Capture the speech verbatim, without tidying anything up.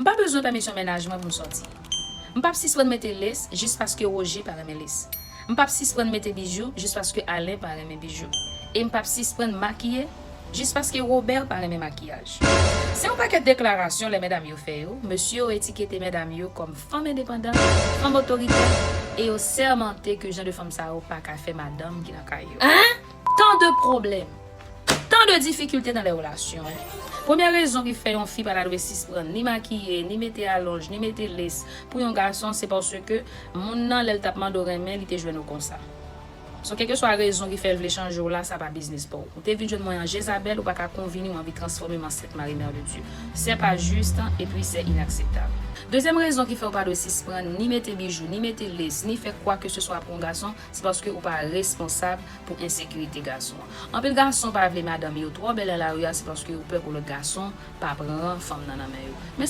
M pa bezwen pèmisyon mennaj mwen pou m sòti. M p ap sisprann mete les jis paske Woje pa renmen les. M p ap sisprann mete bijou jis paske Alen pa renmen bijou. E m p ap sisprann makiye jis paske Wobè pa renmen makiyaj. Se yon pakèt deklarasyon lè medam yo fè yo, mesye yo etikete medam yo kòm fanm endepandan, fanm otoritè, e yo sèmante ke jan de fanm sa yo pa ka fè madanm ki nan kay yo. Tan de pwoblèm, tan de difikilte nan lè relasyon. Premyè rezon ki fè yon fi pa ta dwe sisprann ni makiye, ni mete alonj, ni mete les pou yon gason, se paske moun nan, lè l t ap mande w renmen, li te jwenn ou konsa. So, kèlkeswa rezon ki fè l vle chanje w la, sa pa biznis pa w. Ou te vin jwenn mwen an Jezabèl, ou pa ka konvini, ou anvi transfòme m an Sent Mari, Mère de Dieu. C'est pas juste, epi c'est inacceptable. Dezyèm rezon ki fè w pa dwe sisprann ni mete bijou, ni mete les, ni fè kwa ke se swa pou yon gason, se paske ou pa responsab pou ensekirite gason an. Anpil gason pa vle madanm yo twò bèl nan lari a, se paske yo pè pou lòt gason pa pran fanm nan nan men yo. Men sa